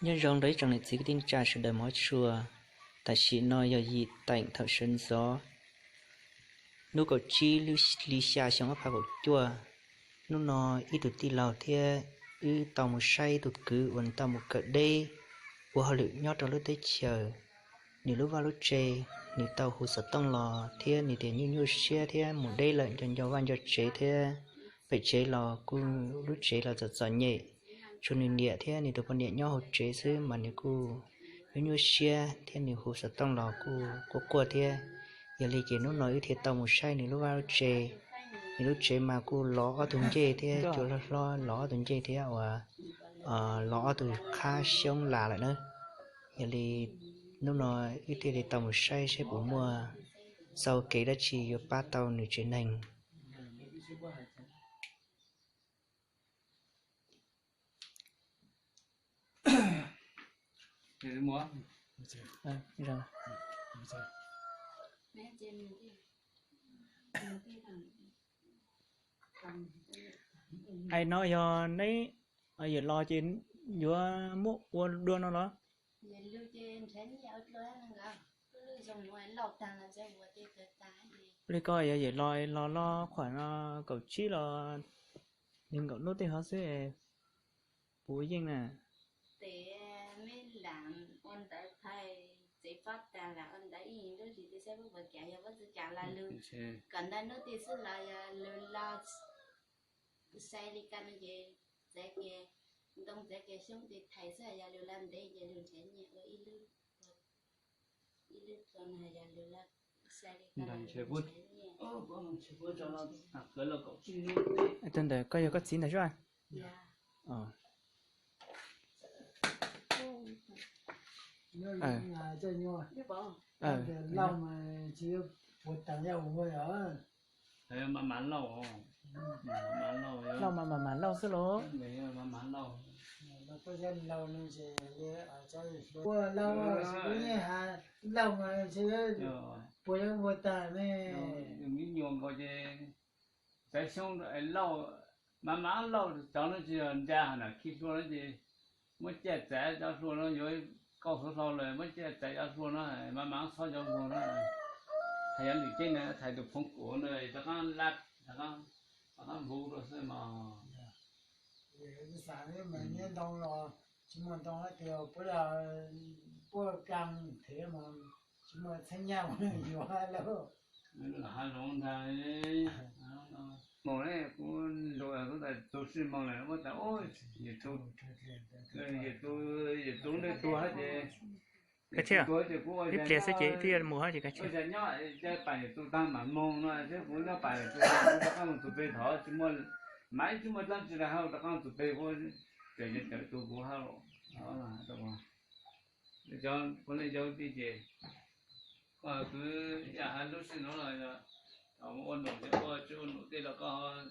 Nyob zoo rau ib tsoom niam txiv kwv tij neej tsa sawv daws mog tshua. Tam sim no yog yim teem thaum sawv ntxov, hnub kaum tsib lub hli xya xyoo ob phav kaum cuaj. Hnub no ib tug tij laug thiab wb tau mus saib ib tug kwv uas nws tau mus kawm deb ua hauj lwm nyob rau lub teb chaws, nws lub vaj lub tse, nws tau hu xov tooj los thiab nws tias nyuaj nyuaj siab thiab mus deb lawm nco nco vaj nco tsev thiab pem tsev los kuj lub tsev los txom txom nyem, tshuav nws niam thiab nws tus poj niam nyob hauv tsev xwb mas nws kuj nyuaj nyuaj siab thiab nws hu xov tooj los kuj quaj quaj thiab. Yog li ces hnub no wb thiaj tau mus saib nws lub vaj lub tse. Nws lub tsev mas kuj lov ob tug ncej thiab cua hlob hlob lov ob tug ncej thiab uas lov ob tug qhab xyoob las lawm na. Yog li hnub no wb thiaj li tau mus saib saib puas muaj txoj kev dab tsi yuav pab tau nws tsev neeg. Hais no yog neb yawm los ces yuav muab ua dua no los? Li koj yog yawm los los los khuam no kaum tsib los nees nkaum hnub tej hov xwb, puas yeej na? Tes meb lam ua ntawv thaij tsev pob tag lam ua ntawv ib lub hlis tej saib puas kam, yog puas tsis kam los lug kom ntawm hnub tej xwb los yog lug los sai li koj no ces txav kiag ntoo txav kiag xyoob tej thaiv xwb, yog lug los ntev ces lug nrhiav nyiaj ua ib lub, ib lub txo no yog lug los sai li koj no nrhiav nyiaj. Tus ntawm koj yog koj txiv ntag sub? Lauj mas tsis puas teev yog ua, lauj mas mam mam lauj xwb lauj. Ua lauj, lauj mas tsis puas yog ua tag ne. Nyuam nyuam nkaus ces txav xyoob lauj, mam mam lauj, cov no tsis yog ntsa hov na khi hlua no ces muab ciaj txav cov hlua no yuav kauj hluav hlau lawm muab ciaj txav cov hlua no mam mam xob cov hlua no. Hais yog lwm ceeb na thaiv tus phoov kuv no rov qab lab, rov qab npuv rau xwb mas. Xav ntoo los tsis muaj ntoo tias puab, puab ka thev mas tsis muaj txheeb nyaj yuav lawm. Hav zoov ntag, moos ne kuv lus kuv tas tu sij moos lawm muab tas, yawm tus, yawm tus ntawd tuag hab ces, ib pliag xwb ces twb yuav mus hab ces kav tsij nyob, pam yawm tus taag mam moog no, kuv nyob pam yawm tus taag kuv rov qaab moog tus peg thov tsis muaj, mam tsis muaj dlaab tsi le hab rov qaab moog tus peg kuv, ces cawm tus kuv hab. Cov kuv leej yau tij ces, koj kwv yam hab lub sij nuav los ua num ces ua, tsis ua num tej los koj,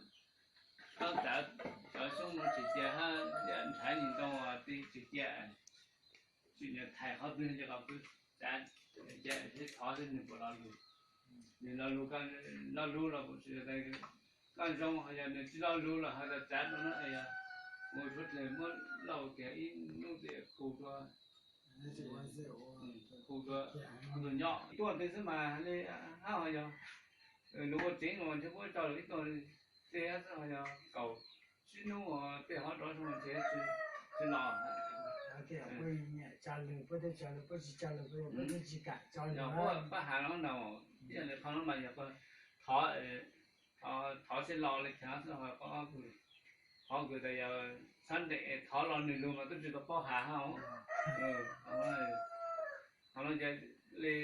koj txav cov xyoob nuav tsis cia hab nrhav ntoo tij tsis cia, tsim nyog thaiv qhov twg ces koj kwv txav, thov xwb nwg puas lo lug. Nwg lo lug, lo lug los kuv tsis, koj zoo, ho yog nwg tsis lo lug los has tas txav rua no, yog ua suav dlawg muab lauj kiag ib nub tej khu rua, khu rua, nyob tuaj ntawd xwb mas li hab, ho yog lug ua tsev no ntshe puab tso lug ib tug tej hab xwb, ho yog kaum tsib nub tej hov rov zoo ntshe tsis los. Puab tso lug, puab tsis tso lug, puab tsis kam tso lug. Puab has no na, ib yam li qhov no mas yog thov, thov seb los li cas xwb, ho qhov kws tas yog Sunday thov los nwg lug mas tub tsis tau paub has hab. Qhov no ces li,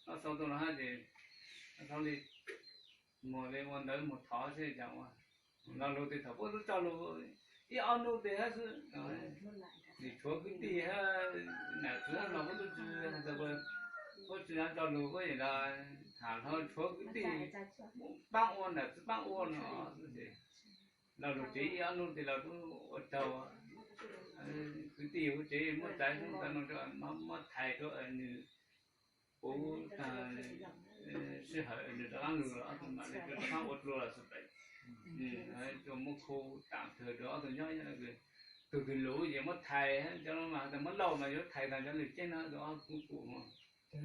koj sau tau no hab ces, koj sau li, moog li ua ntawv moog thov seb cas ua. Lo lug tes thaum puab tub tso lug ib ob nub tej hab xwb, tshuav kwv tij hab nam txiv hab no puab tub tsi, puab tsi tso lug puab yeej has hlo tshuav kwv tij paab ua nam txiv paab ua no xwb ces. Lo lug tsev ib ob nub tej los tub ua raug kwv tij huv tsev muab txav xyoob txav ntoo rua, muab thaiv rua nwg puv, sij hawm nwg rov qaab lug los ob tug mam li rov qaab ua dlua los xwb. Tsuas muab khu taam kawg rua ob tug nyob, nyob kawg. Tus twg luv ces muab thais, cov no mas tas muab lauj mas yuav thais tas cov lwm ceeb no, tus ob phoov kum. Thais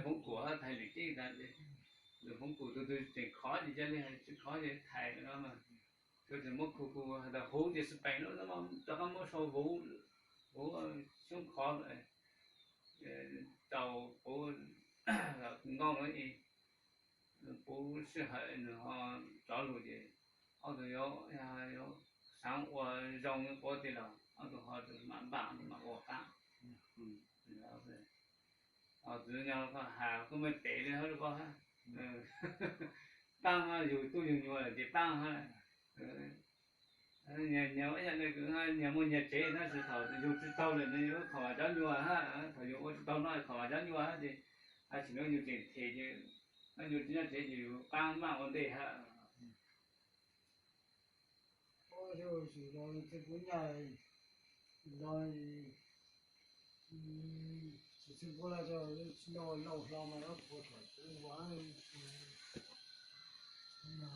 phoov kum, thais lwm ceeb tas, lwm phoov kum tus twg tseem khov ces cia li, tsis khov ces thais no mas. Tus tseem muab khu khu has tas huv ces xwb peem lub no rov qab muab sau huv, huv xyoob khov rau puv nkauj no, puv sij hawm nws ho rov lug ces ob tug yuav, yuav xaav ua zoo quav tij laug, ob tug ho mam npaj mam ua qaab. Txwv nyob koj has koj muaj cev li hab lub koj hab. Paab mas yug tub yug nyuas lawm ces paab hab. Nyias ib yam li nyias muaj nyias tsev tab sis thaum yug tsis taug lawm nws yuav khaum cov nyuas hab, thaum yug ua tsis taug no khaum cov nyuas hab ces, a tsis no yug tseem them ces, yug tsis nyob tsev ces yug paab maj ua ntej hab. Ua yug tsis los txiv kuv nyaj los, tsis txiv kuv los tsis los laus hlo mas lawv puas thaum kuv ua no.